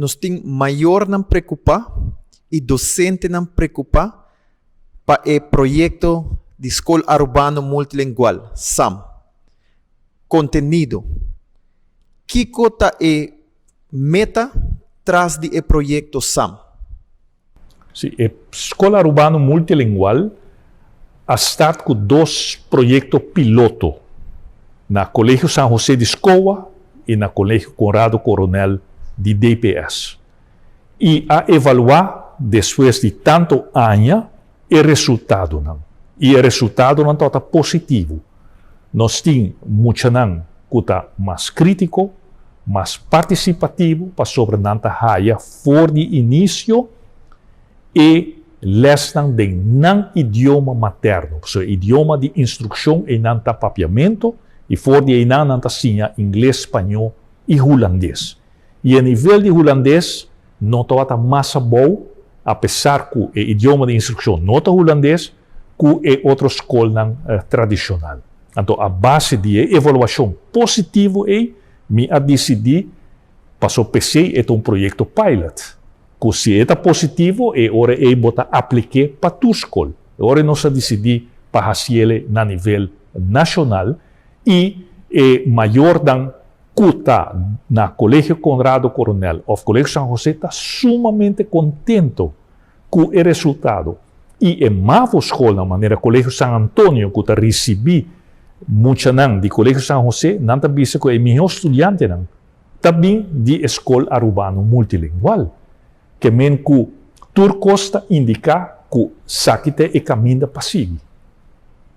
Nos tin mayornan preocupa y docentenan preocupa pa e proyecto di Scol Arubano Multilingual, SAM. Contenido. Kico ta e meta tras di e proyecto SAM? Si, e Scol Arubano Multilingual a start cu dos proyecto piloto na Colegio San Jose di SCOA y na Colegio Conrado Coronel di DPS. Y a evalua despues di tanto aña e resultadonan. Y e resultadonan tabata positivo. Nos tin muchanan cu ta mas critico, mas participativo pasobra nan ta haya for di inicio e lesnan den nan idioma materno. Pasobra e idioma di instruccion eynan ta Papiamento y for di eynan nan ta siña Ingles, Spañó y Hulandes. Y e nivel di Hulandes no tabata mas abou, apesar cu e idioma di instruccion no ta Hulandes, cu e otro scolnan tradicional. Anto a base di e evaluacion positivo ey, mi a dicidi, paso p'esey e ta un proyecto pilot, cu si e ta positivo e ora ey bo ta aplik'é pa tur scol. E ora nos a dicidi pa haciele na nivel nacional y e mayornan cu ta na Colegio Conrado Coronel of Colegio San Jose ta sumamente contento cu e resultado y e mavo scolnan manera Colegio San Antonio cu ta ricibi muchanan di Colegio San Jose, nan ta bisa cu e miho studiantenan ta bin di e scol Arubano Multilingual. Ke men cu tur cos ta indica cu saki ta e caminda pa sigui.